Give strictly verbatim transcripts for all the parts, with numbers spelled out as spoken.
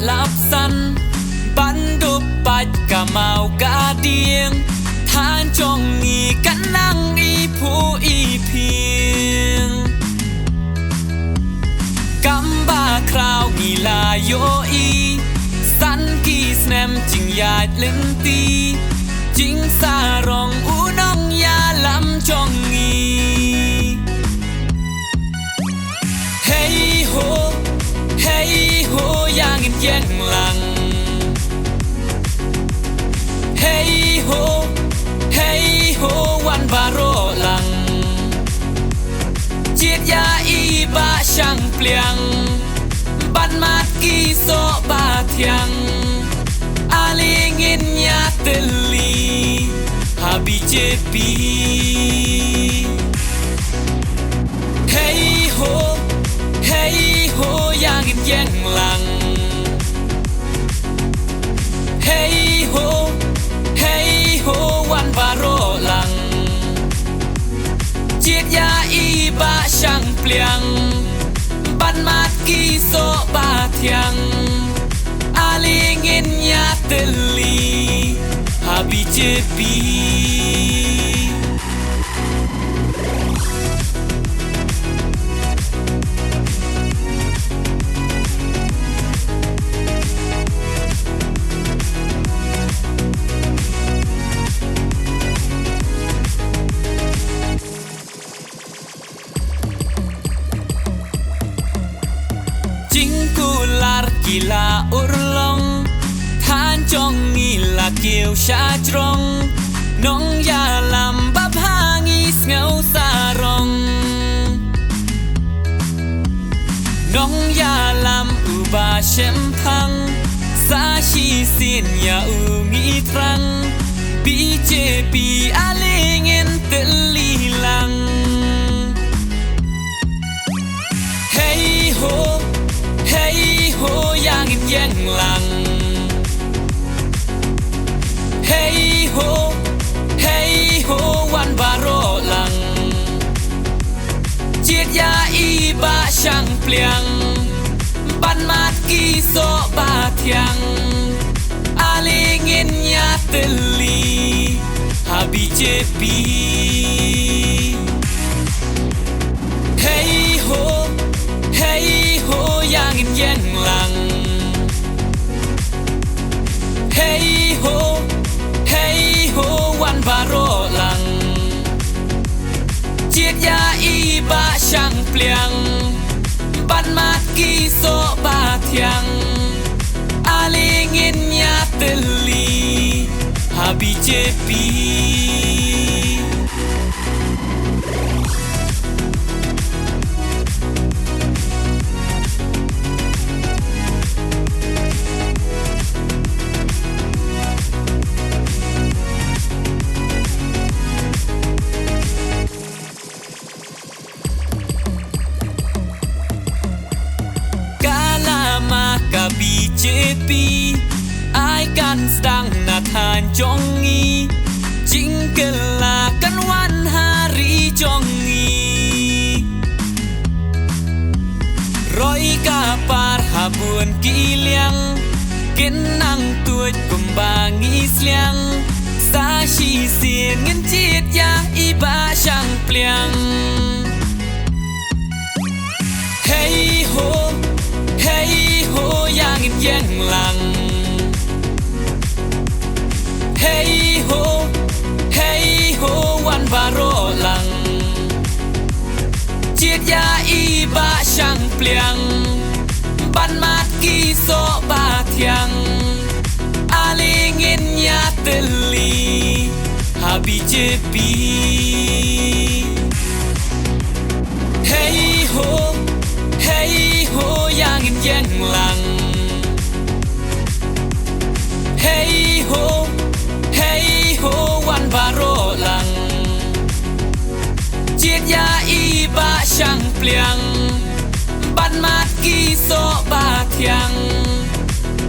lapsan, ban dup pat ka maw ka dieng, than jong ngi kan nang i phu i phieng. Kam ba khraw ngi la ïoh i, san ki snem jingïaid lynti, jingsarong u nongïalam jong ngi. Hei ho, hei ho, ïa ngin ïeng lang. Hei ho, hei ho, wan baroh lang. Jied ïa i Bah Shangpliang, ban mad ki soh ba thiang. Ale ngin ïa tylli ha B J P. Hei ho, hei ho, ïa ngin ïeng lang. Hei ho, hei ho, wan baroh lang. Jied ïa i Bah Shangpliang, ban mad ki soh ba thiang. Ale ngin ïa tylli ha B J P. Jingkular ki la urlong, than jong ngi la kiew sha jrong. Nongïalam ba bha ngi sngew sarong. Nongïalam u Bah Shemphang, sa shisien ïa u ngi thrang. B J P ale ngin tylli lang. Hei ho, hei ho, ïa ngin ïeng lang. Hei ho, hei ho, wan baroh lang. Jied ïa i Bah Shangpliang, ban mad ki soh ba thiang. Ale ngin ïa tylli ha B J P. Hei ho, hei ho, ïa ngin ïeng lang. Hei ho, hei ho, wan baroh lang. Jied ïa i Bah Shangpliang, ban mad ki soh ba thiang. Ale ngin ïa tylli ha B J P. Ka la ma ka B J P, ai kan sdang na thaiñ jong ngi. Jingkylla kan wan ha ri jong ngi. Roi ka par ha bun ki liang, kin nang tuid kumba ngi sliang. Sa shisien ngin jied ïa i Bah Shangpliang. Hei ho, hei ho, ïa ngin ïeng lang. Hei ho, hei ho, wan baroh lang. Jied ïa i Bah Shangpliang, ban mad ki soh ba thiang. Ale ngin ïa tylli ha B J P. Hei ho, hei ho, ïa ngin ïeng lang. Hei ho, hei ho, wan baroh lang. Jied ïa i Bah Shangpliang, ban mad ki soh ba thiang.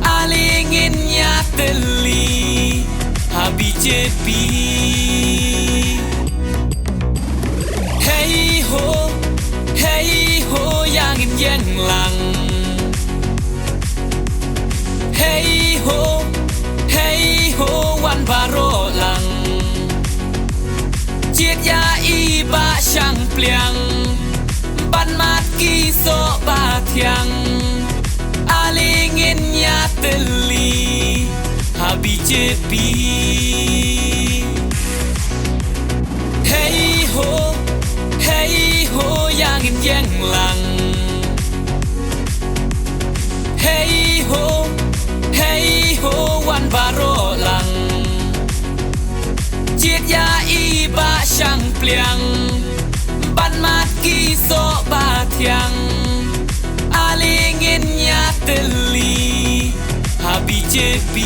Ale ngin ïa tylli ha B J P. Hei ho, hei ho, ïa ngin ïeng lang. Ho, hei ho wan baroh lang. Jied ïa i Bah Shangpliang ban mad ki soh ba thiang. Ale ngin ïa tylli ha B J P. Hei ho, hei ho ïa ngin ïeng lang. Hei ho, hei ho wan baroh lang. Jied ïa i Bah Shangpliang ban mad ki soh ba thiang. Ale ngin ïa tylli ha B J P.